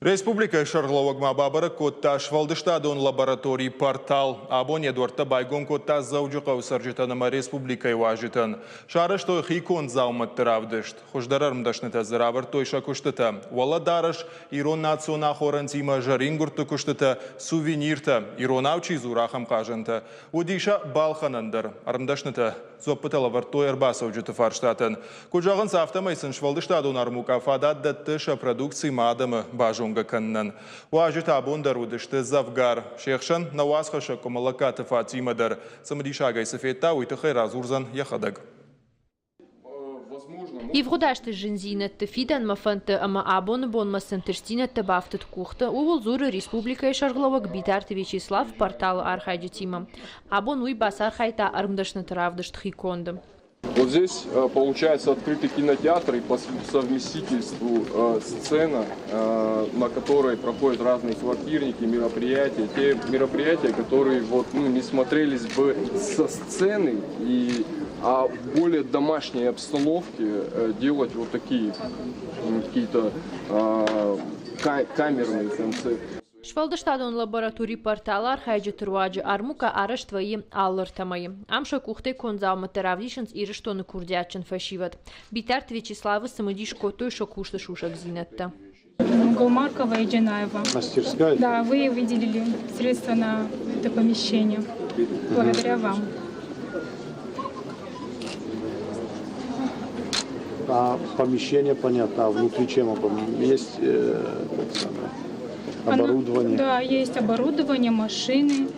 Республикӕйы сӕргълӕууӕг ма бабӕрӕг кодта сфӕлдыстадон лаборатори «Портал». Абон йӕ дуӕрттӕ байгом кодта Дзӕуджыхъӕуы цӕрджытӕн ӕмӕ республикӕйы уазджытӕн. Сарӕзтой хиконд дзаумӕтты равдыст. Хуыздӕр ӕрмдӕснытӕ дзы равӕрдтой сӕ куыстытӕ. Уӕлӕдарӕс, ирон национ ахорӕнтимӕ, зӕрингуырдты куыстытӕ, сувениртӕ, иронау чи дзуры, ахӕм хъазӕнтӕ. Уыди сӕ балхӕнӕн дӕр. Ӕрмдӕснытӕ дзуӕппытӕ лӕвӕрдтой ӕрбацӕуджыты фарстатӕн. Куыд зӕгъынц, афтӕмӕй сын сфӕлдыстадон армукъа фадат дӕтты сӕ продукциимӕ адӕмы базонгӕ кӕнынӕн. Уазджытӕ абон дӕр уыдысты дзӕвгар. Се хсӕн нӕ уацхӕссӕг Къуымӕллӕгкаты Фатимӕ дӕр. Цымыдисагӕй цы федта, уый тыххӕй радзурдзӕн йӕхӕдӕг. Ивгъуыд азты зындзинӕдты, фидӕнмӕ фӕндты ӕмӕ абоны бонмӕ цы ӕнтыстдзинӕдтӕ бафтыд къухты, ууыл дзуры республикӕйы сӕргълӕууӕг Битарты Вячеслав порталы архайджытимӕ. Абон уый бацархайдта ӕрмдӕсныты равдыст хиконды. Вот здесь получается открытый кинотеатр и по совместительству сцена, на которой проходят разные квартирники, мероприятия. Те мероприятия, которые вот, ну, не смотрелись бы со сцены, и, а в более домашней обстановке делать вот такие какие-то камерные концерты. Сфӕлдыстадон лаборатори порталы архайджыты руаджы армукъа арӕзт вӕййы алы ӕртӕ мӕйы. Ам сӕ къухтӕй конд дзаумӕттӕ равдисынц Ирыстоны курдиатджын фӕсивӕд. Битарты Вячеславы цымыдис кодтой сӕ кусты сусӕгдзинӕдтӕ. Голмаркова и Джанаева. Мастерская? Да, вы выделили средства на это помещение. Благодаря вам. А помещение понятно, а внутри чем есть как самое, оборудование? Она, да, есть оборудование, машины.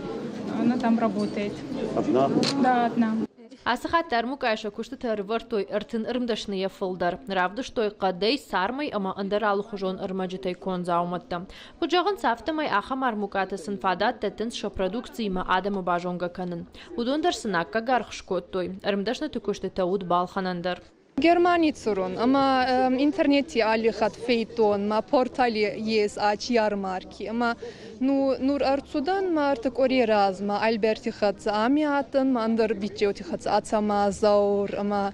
Она там работает. Одна? Да, одна. Ацы хатт армукъайы сӕ куыстытӕ ӕрывӕрдтой ӕртын ӕрмдӕсныйӕ фылдӕр. Равдыстой хъӕдӕй, цармӕй ӕмӕ ӕндӕр алыхуызон ӕрмӕджытӕй конд дзаумӕттӕ. Куыд зӕгъынц, афтӕмӕй ахӕм армукъатӕ сын фадат дӕттынц сӕ продукциимӕ адӕмы базонгӕ кӕнын. Уыдон дӕр сын аккаг аргъ скодтой. Ӕрмдӕсныты куыстытӕ уыд балхӕнӕн дӕр. Германи цӕрун ӕма интернети аллихатт федтон, мӕ портали ес ачи ярмарки. Ӕма ну, нур ӕрцудан ма ӕртӕ къуӕрей размӕ Альберти хӕццӕ ами адтӕн, ма ӕндӕр биччеути хӕццӕ Ацӕмӕзаур ӕма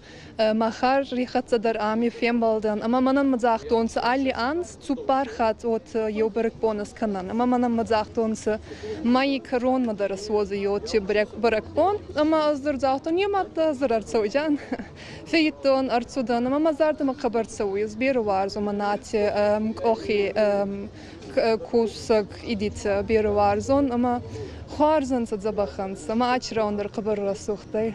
Махари хӕццӕ дӕр ами фембалдан. Ӕма мӕнӕн ма загътонцӕ алли анз цуппар хатт уот еу бӕрӕгбон скӕнӕн. Ӕма мӕнӕн ма загътонцӕ мӕйи кӕронмӕ дӕр суодзӕй уотчи бӕрӕгбон. Ӕма ӕз дӕр загътон, е мадта ӕз дӕр ӕрцӕуидан. Федтон, ӕрцудан ӕма мӕ зӕрдӕмӕ хъӕбӕр цӕуй. Ӕз берӕ уарзун мӕ наци къохи косӕг идитӕ берӕ уарзун ӕма хуарз ӕнцӕ, дзӕбӕх ӕнцӕ. Мӕ ачирауӕн дӕр хъӕбӕр рӕсугъд ӕй.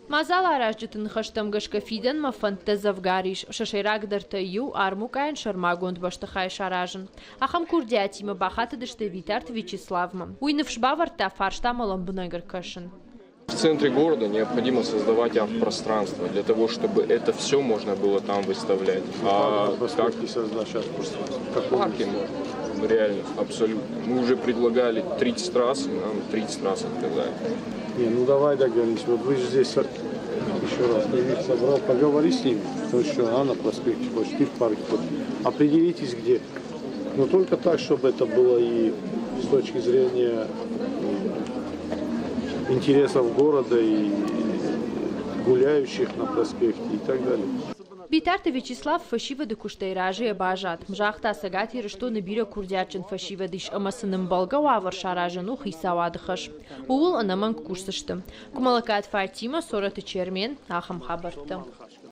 Мадзаларазджыты ныхӕстӕм гӕсгӕ фидӕнмӕ фӕндтӕ дзӕвгар ис. Сӕ сӕйрагдӕртӕй иу армукъайӕн сӕрмагонд бӕстыхай саразын. Ахӕм курдиатимӕ бахатыдысты Битарты Вячеславмӕ. Уый ныфс бавӕрдта фарстамӕ лӕмбынӕг ӕркӕсын. В центре города необходимо создавать арт-пространство для того, чтобы это все можно было там выставлять. А как создать арт-пространство? В парке можно, реально, абсолютно. Мы уже предлагали 30 раз, и нам 30 раз отказали. Не, ну давай договоримся. Вот вы же здесь еще раз, ты их собрал, поговори с ними, потому что она на проспекте хочет, ты в парке хочешь. Определитесь где. Но только так, чтобы это было и с точки зрения интересов города и гуляющих на проспекте и так далее. Битарты Вячеслав фӕсивӕды куыстӕй разыйӕ баззад. Загъта, Цӕгат Ирыстоны бирӕ курдиатджын фӕсивӕд ис ӕмӕ сын ӕмбӕлгӕ уавӕр саразын у хицауады хӕс. Ууыл ӕнӕмӕнг кусдзысты. Къуымӕллӕгкаты Фатимӕ, Сороты Чермен, ахӕм хабӕрттӕ.